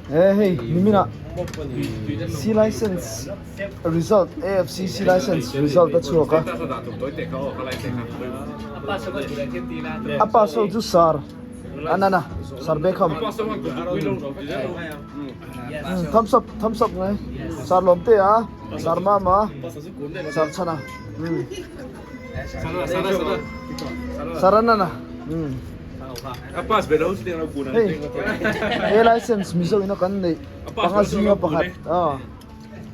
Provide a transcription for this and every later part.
He hei nimin ah C license result A_F_C C license result a chhuak a a pass ho chu sar an an a sar Beckham thumbs up thumbs up ngai sar lawm te a sar mama sar chhana. Saranana Hei he license Mizo ina kan neih panga zinga pakhat a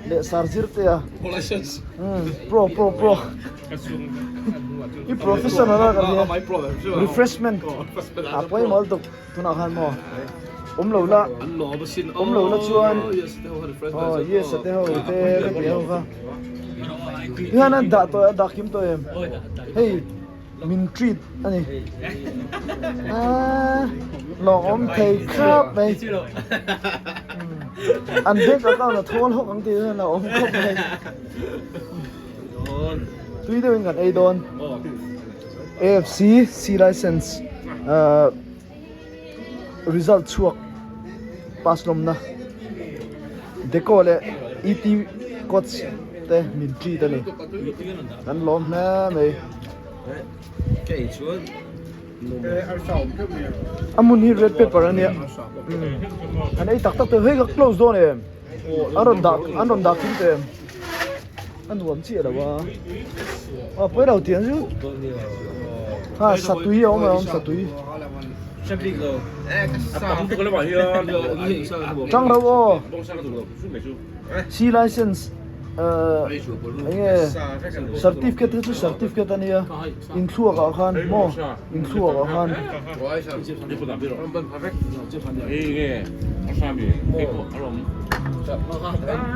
leh sar zir te a pro pro pro i professional a kan nia refreshment a pawimawh lutuk tunah khan maw awm lo la awm lo la chuan aw yes a te ho te ka ti ho kha hian an dah tawh a dah kim tawh em hei min treat a ni aaa lawng awm thei khap mai an bank account a thawl hawk ang tih hian a awm khawp mai tui deuhin kan ei dawn. AFC C license ahh result chhuak pass lawmna deco leh ET coach te min treat a ni kan lawm hle mai a hmun hi red pepper a nia an ei tak tak te hei ka close dawn em an rawn dah an rawn dah thim teh em. A nuam chiah lo a aw pawi lo tih ang chu ha satui a awm alawm satui tang ro aw C license ahh enge certificate te chu certificate a nia inthluak ah khan maw inthluak ah khan.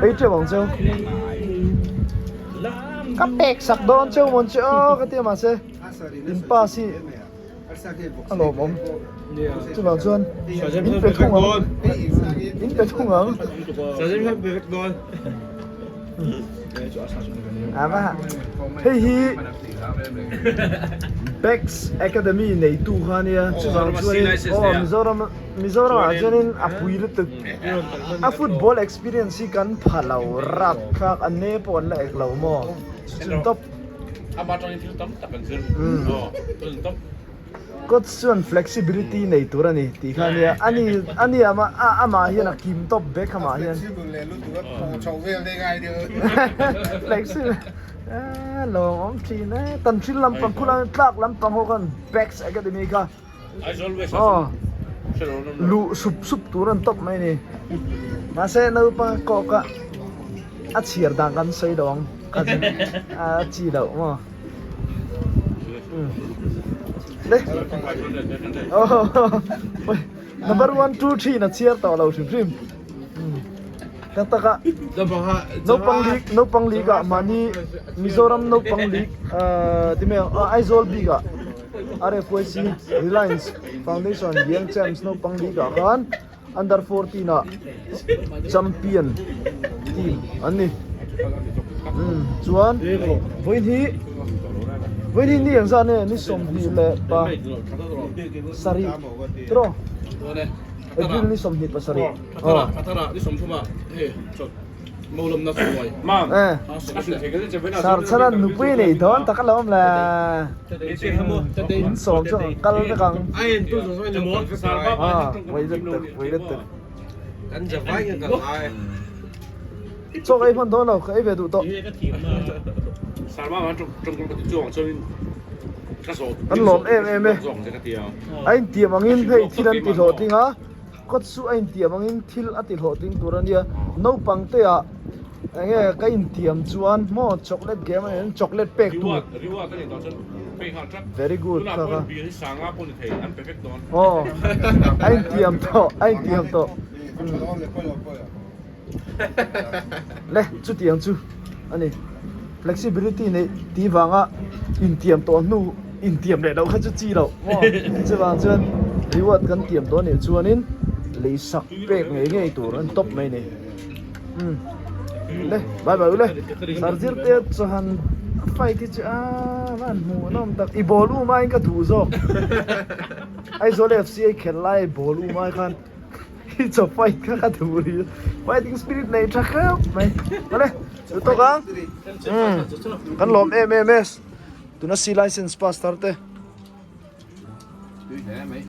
Ei teuh ang cheu. Ka pek sak dawn cheu mawn che aw ka ti a mahse in pass hi a lawmawm chuvang chuan in pe thung ang in pe thung ang. Hei hi Bex Academy neitu kha ania chuvang chuanin aw Mizoram Mizoram ah chuanin a pui lutuk a football experience hi kan pha lo rap thlak a ne pawh an la ek lo maw chun tawp. Coach chuan flexibility nei tur a ni tih kha ania ani ani ama a amah hian a kim tawp bek amah hian Flexible leh lutuk a thaw chho vel daih ngai deuh Flexible eh lawm awm thin e tan thil lampang khulai tlak lampang ho khan Bex Academy kha aw luh sup sup tur an tawp mai a ni mahse naupang kawk a a chhiar dan kan sawi lo ang a chi loh maw. Number 1 2 3 na chhiar tawh lo hrim hrim tak tak a naupang league naupang league ah mahni Mizoram naupang league ti mai ang Aizawl bik ah RFYC Reliance Foundation Young Champs naupang league ah khan Under 14 ah champion team an ni. Chuan vawiin hi vawiin hi ni ang zan e ni 28 leh pa sarih tiraw April ni 27 Sar chhan nupui nei dawn tak alawm le. In sawm chu ang kal vek ang. Chaw ka ei hman dawn lo, ka ei ve duh tawh. Kan lawm em em e. A intiam angin hei thil an ti hlawhtling a. Kawt chu a intiam angin thil a ti hlawhtling tur a nia naupang te ah eng nge ka intiam chuan maw chocolate game a nih chocolate pek tur very good kha kha aw a intiam tawh a intiam tawh. Le chutiang chu a ni. Flexibility neih tih vanga intiam tawh hnu intiam leh loh kha chu chi loh maw? Chuvang chuan reward kan tiam tawh anih chuanin leisak pek ngei ngei tur an tawp mai a ni. Umm le bye bye ule Sarzir te chuan fight hi chu a van hmuhnawm tak i ball um aiin ka duh zawk Aizawl FC a i khelh lai ball um ai khan i chaw fight kha ka duh rih fighting spirit nei tha kheuh mai awle chu tawk ang umm kan lawm em em e tuna C license pass thar te.